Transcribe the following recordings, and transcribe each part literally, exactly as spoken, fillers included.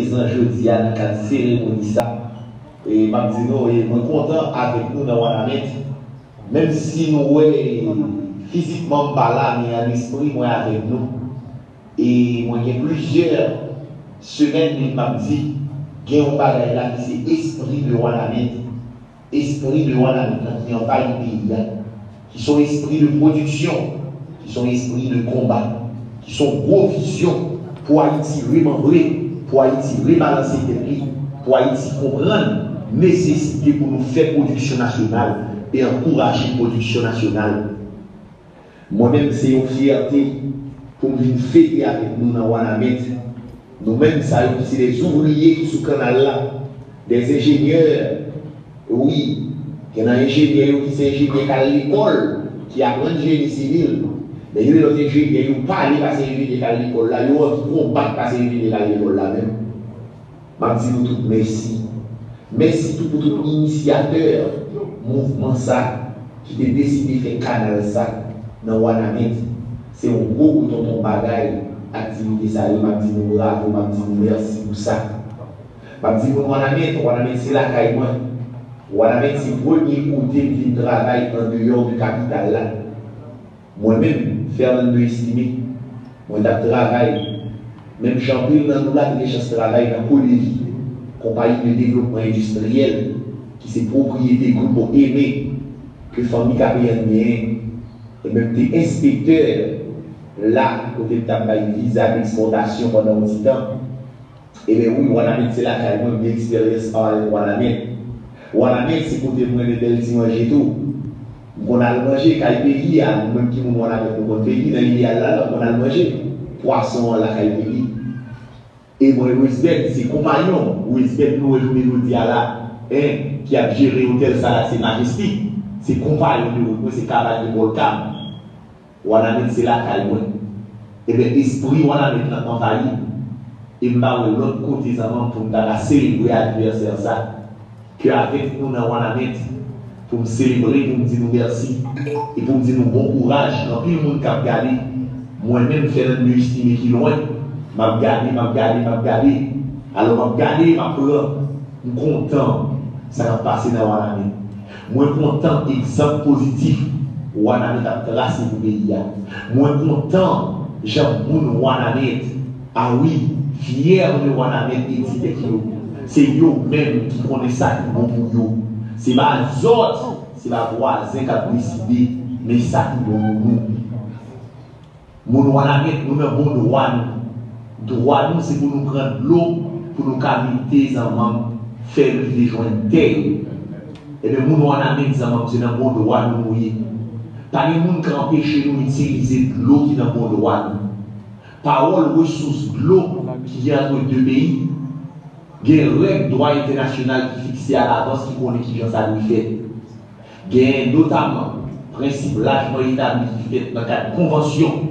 prezan jodi a nan kad seremoni sa. E m ap di nou, e mwen kontan avèk nou nan Wanament. Menm si nou wè fizikman m pa la, men an espri mwen avèk nou. E mwen gen plizyè semèn depi m ap di, gen yon bagay la ki se espri de Wanament. Espri de Wanament lan ki anvayi peyi a, ki se yon espri de pwodiksyon, ki se yon espri de konba, ki se yon gwo vizyon pou Ayiti remanbre, pou Ayiti rebalanse tèt li, pou Ayiti konprann nesesite pou nou fè pwodiksyon nasyonal e ankouraje pwodiksyon nasyonal. Mwen menm, se yon fyète pou m vin fete avèk nou nan Wanament. Nou menm, sa yo ki se dè ouvriye ki sou kanal la, dè enjenyè, wi, gen nan enjenyè yo ki se enjenyè k al lekòl, ki aprann jeni sivil. Men gen de lòt enjenyè, yo pale pase enjenyè k al lekòl la, yo anvi konbat pase enjenyè k al lekòl la menm. M ap di nou tout mèsi. Mèsi tou pou tout inisyatè mouvman sa ki te deside fè kanal sa nan Wanament. Se yon gwo gwo tonton bagay, aktivite sa yo. M ap di nou bravo, m ap di nou mèsi pou sa. M ap di moun Wanament, Wanament se lakay mwen. Wanament se premye kote m vin travay andeyò de kapital la. Mwen menm, Fernando Estimé, mwen t ap travay, menm jan anpil nan nou la te gen chans travay nan Codevi, Compagnie de Développement Industriel, ki se pwopriyete Grupo M, ke fanmi Capean genyen, e menm te enspektè la, kote m t ap bay viza dekspòtasyon pandan yon ti tan. Ebyen wi, Wanament se lakay mwen, m gen eksperyans anlè Wanament. Wanament se kote m renmen bèl ti manje tou. M konn al manje kay Pegi a, nou menm ki moun Wanament nou konn Pegi, nan ideyal la, la, m konn al manje pwason an lakay Pegi. E mwen, Westbed, se konpayon, Westbed nou wè jounen jodi a la, en, ki ap jere otèl sa la, se Majestic. Se konpayon de wout mwen, se kamarad de bò kab. Wanament se lakay mwen. Ebyen, espri Wanament lan anvayi m. E m pa wè lòt kote zanmi m pou m ta ka selebre anivèsè sa ke avèk nou nan Wanament, pou m selebre, pou m di nou mèsi, e pou m di nou bon kouraj. Gen anpil moun k ap gade, mwen menm, Fernando Estimé ki lwen, m ap gade, m ap gade, m ap gade. Alò, m ap gade, m ap pran, m kontan sa k ap pase nan Wanament. Mwen kontan egzanp pozitif Wanament ap trase pou peyi a. Mwen kontan jan moun Wanament, a wi, fyè de Wanament e di tèt yo, se yo menm ki konnen sa ki bon pou yo. Se pa zòt, se pa vwazen k ap deside, men sa ki bon pou nou. Moun Wanament, nou nan bon dwa nou. Dwa nou, se pou nou pran dlo, pou nou ka mete zanmanm, fè rive jwenn tè yo. Ebyen, moun Wanament, zanmanm, se nan bon dwa nou nou ye. Pa gen moun k anpeche nou itilize dlo ki nan bon dwa nou. Pawòl resous dlo ki gen ant de peyi, gen règ dwa entènasyonal ki fikse alavans ki konnen kijan sa dwe fèt. Genyen notaman prensip lajman etabli ki fèt nan kad konvansyon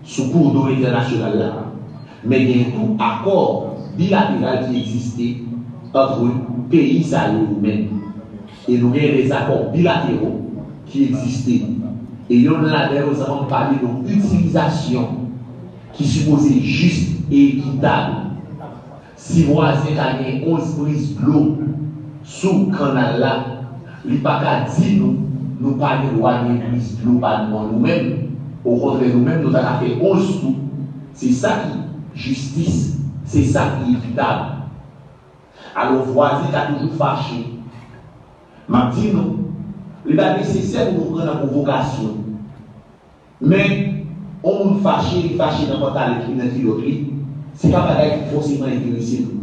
sou koudlo entènasyonal la, men genyen tou akò bilateral ki egziste ant peyi sa yo yo menm. E nou genyen dèzakò bilatero ki egziste. E yonn ladan yo zanmanm pale de yon itilizasyon ki sipoze jis e ekitab. Si vwazen ta gen onz priz dlo sou kannal la, li pa ka di nou, nou pa gen dwa gen priz dlo pa nou an nou menm. Okontrè, nou menm, nou ta ka fè onz tou. Se sa ki jistis, se sa ki ekitab. Alò, vwazen ka toujou fache. M ap di nou, li pa nesesè pou nou pran nan pwovokasyon. Men, yon moun fache, li fache nan pantalèt li, nan kilòt li, se pa bagay ki fòseman enterese nou.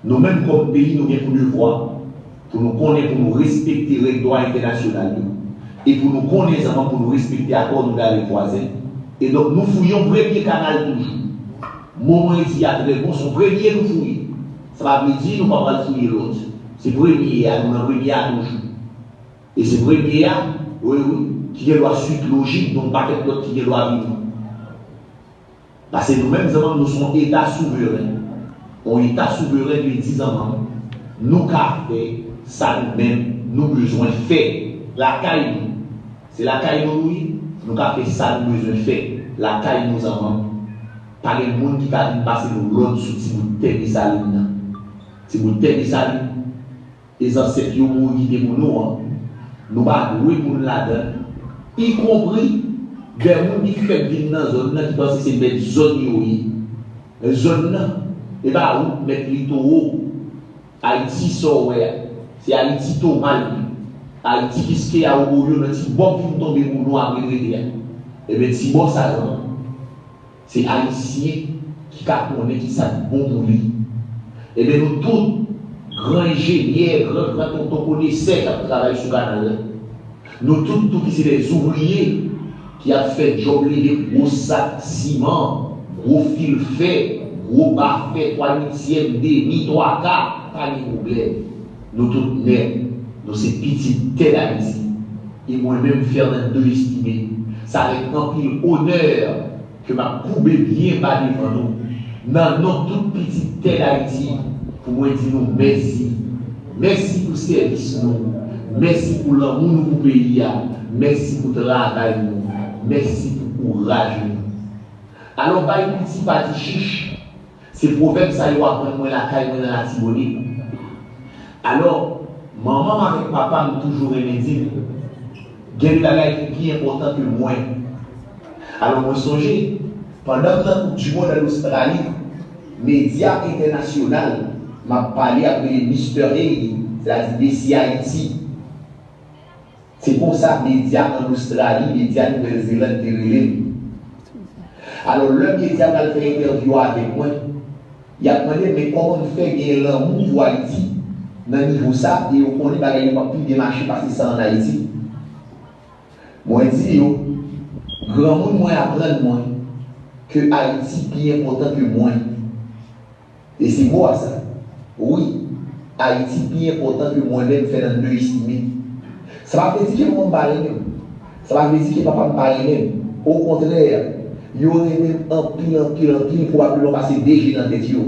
Nou menm kòm peyi, nou gen pou devwa pou nou konnen, pou nou respekte règ dwa entènasyonal yo. E pou nou konnen zanmanm, pou nou respekte akò nou gen avèk vwazen. E donk, nou fouye yon premye kanal toujou. Mo mwen di a trè bon, se yon premye nou fouye. Sa pa vle di nou pa pral fouye lòt. Se premye a, nou nan premye a toujou. E se premye a, wi, wi, ki gen dwa swit lojik, gen yon pakèt lòt ki gen dwa vini. Paske nou menm, zanmanm, nou se yon eta souveren. Yon eta souveren vle di, zanmanm, nou ka fè sa nou menm nou bezwen fè lakay nou. Se lakay nou nou ye, nou ka fè sa nou bezwen fè lakay nou, zanmanm. Pa gen moun ki ka vin pase nou lòd sou ti bout tè Desalin nan. Ti bout tè Desalin, e zansèt yo mouri kite pou nou an, nou pa dwe moun ladan l, ikonpri de moun ki fèk vin nan zòn nan ki panse se mèt zòn yo ye. Zòn nan, e pa ou k mèt litowo. Ayiti sa w wè a, se Ayiti Toma l ye. Ayiti Kiskeya Ogoyo nan ti bò k vin tonbe pou nou apre trete a. Ebyen, ti bò sa yo, se Ayisyen ki ka konnen ki sa k bon pou li. Ebyen, nou tout, gran enjenyè, gran, gran tonton konesè k ap travay sou kanal la, nou tout tou ki se dè ouvriye ki ap fè djòb leve gwo sak siman, gwo fil fè, gwo ba fè, twa uityèm, demi, twa ka, pa gen pwoblèm. Nou tout nèt, nou se pitit tè Dayiti. E mwen menm, Fernando Estimé, se avèk anpil onè ke m ap koube byen ba devan nou, nan non tout pitit tè Dayiti, pou mwen di nou mèsi. Mèsi pou sèvis nou. Mèsi pou lanmou nou pou peyi a. Mèsi pou travay nou. Mèsi pou kouraj nou. Alò, bay piti pa di chich. Se pwovèb sa yo aprann mwen lakay mwen nan Latibonit. Alò, manman m avèk papa m toujou renmen di m, gen de bagay ki pi enpòtan ke mwen. Alò, mwen sonje, pandan m nan Koup di Mond ann Ostrali, medya entènasyonal m ap pale ap rele Mister A, sètadi Mesye Ayiti. Se konsa medya ann Ostrali, medya Nouvèl Zelann te rele m. Alò, lè medya pral fè entèvyou avèk mwen, y ap mande m, men kòman m fè gen lanmou pou Ayiti nan nivo sa, e yo konnen bagay yo p ap pi byen mache pase sa ann Ayiti? Mwen di yo, granmoun mwen aprann mwen ke Ayiti pi enpòtan ke mwen. E se mo a sa. Wi, Ayiti pi enpòtan ke mwen menm, Fernando Estimé. Sa pa vle di ke manman m pa renmen m. Sa pa vle di ke papa m pa renmen m. Okontrè, yo renmen m anpil, anpil, anpil, pwobableman pase de je nan tèt yo.